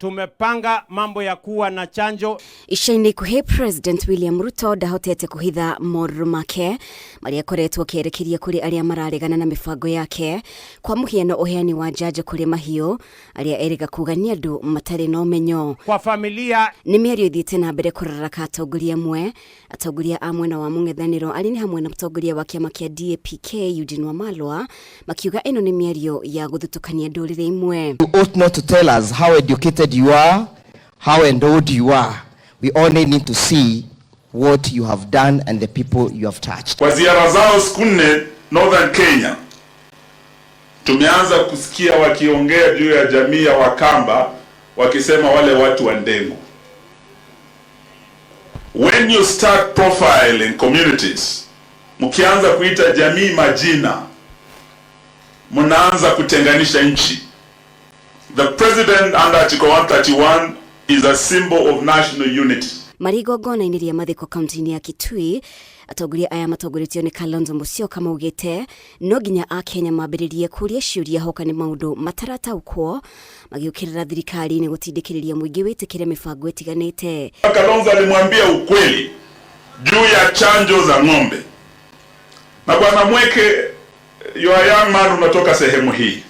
Tumepanga mambo ya kuwa na chanjo. Ica-inĩ ikuhĩ President William Ruto ndahotete kũhitha morũrũ make marĩa akoretwo akĩerekeria kũrĩ arĩa mararegana na mĩbango yake, kwa mũhiano ũheani wa njanjo kũrĩ mahiũ arĩa erĩga kuga nĩ andũ matarĩ na ũmenyo. Kwa familia. Nĩ mĩario ĩthiĩte na mbere kũraraka atongoria amwe. Atongoria a mwena wa mũng'ethanĩro arĩa nĩ hamwe na mũtongoria wa kĩama kĩa DAP-K Eugene Wamalwa makiuga ĩno nĩ mĩario ya gũthutũkania ndũrĩrĩ imwe. You ought not to tell us how educated you are, how endowed you are. We only need to see what you have done and the people you have touched. Kwa ziara zao siku nne Northern Kenya, tumeanza kusikia wakiongea juu ya jamii ya Wakamba wakisema wale watu wa Ndengu. When you start profiling communities, mkianza kuita jamii majina, mnaanza kutenganisha nchi. The president under Article 131 is a symbol of national unity. Marĩ igongona-inĩ rĩa mathiko kaunti-inĩ ya Kitui, atongoria aya matongoretio nĩ Kalonzo Musyoka maugĩte no nginya Akenya mambĩrĩrie kũria ciũria hoka nĩ maũndũ matarataũkwo magĩũkĩrĩra thirikari nĩ gũtindĩkĩrĩria mũingĩ wĩtĩkĩre mĩbango ĩtiganĩte. Kalonzo alimwambia ukweli juu ya chanjo za ng'ombe. Na bwana Mweke, you are young man, unatoka sehemu hii.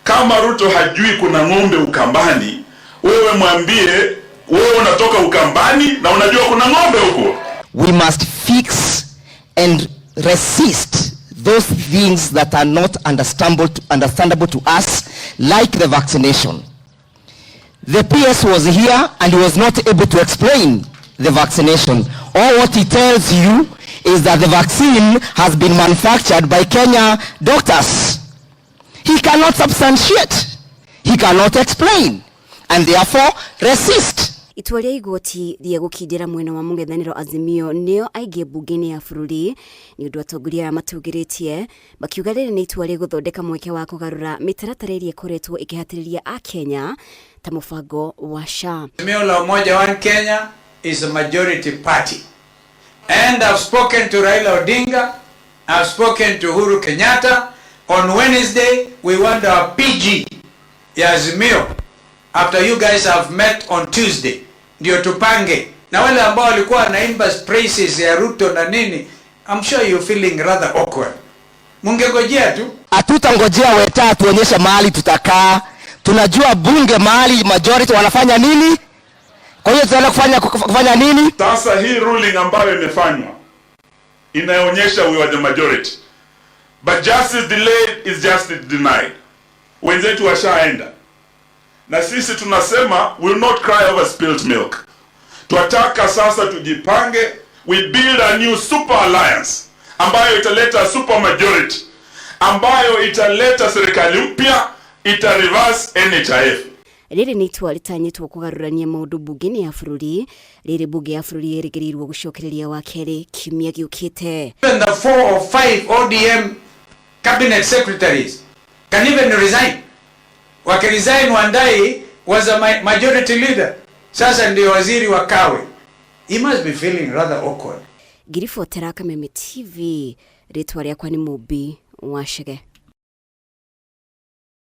Kama Ruto hajui kuna ng'ombe Ukambani, wewe mwambie wewe unatoka Ukambani na unajua kuna ng'ombe huko. We must fix and resist those things that are not understandable to us, like the vaccination. The PS was here and he was not able to explain the vaccination. All what he tells you is that the vaccine has been manufactured by Kenya doctors. He cannot substantiate. He cannot explain. And therefore resist. Itua rĩa igoti rĩa gũkindĩra mwena wa mũng'ethanĩro Azimio nĩo aingĩ mbunge-inĩ ya bũrũri nĩ ũndũ atongoria aya matũgĩrĩtie makiuga rĩrĩ nĩ itua rĩgũthondeka mweke wa kũgarũra mĩtaratara ĩrĩa ĩkoretwo ĩkĩhatĩrĩria Akenya ta mũbango wa SHA. Azimio la Umoja One Kenya is a majority party. And I've spoken to Raila Odinga, I've spoken to Uhuru Kenyatta. On Wednesday, we want our PG ya Azimio after you guys have met on Tuesday, ndio tupange. Na wale ambao walikuwa wanaimba praises ya Ruto na nini, I'm sure you're feeling rather awkward. Mungegojea tu. Hatutangojea Weta tuonyeshe mahali tutakaa. Tunajua bunge mahali majority wanafanya nini. Kwa hiyo tutaenda kufanya nini? Sasa hii ruling ambayo imefanywa inaonyesha we are the majority. But justice delayed is justice denied. Wenzetu washaenda. Na sisi tunasema we will not cry over spilt milk. Twataka sasa tujipange, we build a new super alliance ambayo italeta super majority, ambayo italeta serikali mpya, ita reverse NHIF. Rĩrĩ nĩ itua rĩtanyĩtwo kũgarũrania maũndũ mbunge-inĩ ya bũrũri rĩrĩ mbunge ya bũrũri ĩrĩgĩrĩirwo gũcokereria wa kerĩ kiumia gĩũkĩte. Even the 4 or 5 ODM cabinet secretaries can even resign. Wakiresign, Wandayi was a majority leader. Sasa ndio waziri wa Kawe. He must be feeling rather awkward. Ngiribotera Kameme TV, rĩtwa rĩakwa nĩ Mũmbi wa Chege.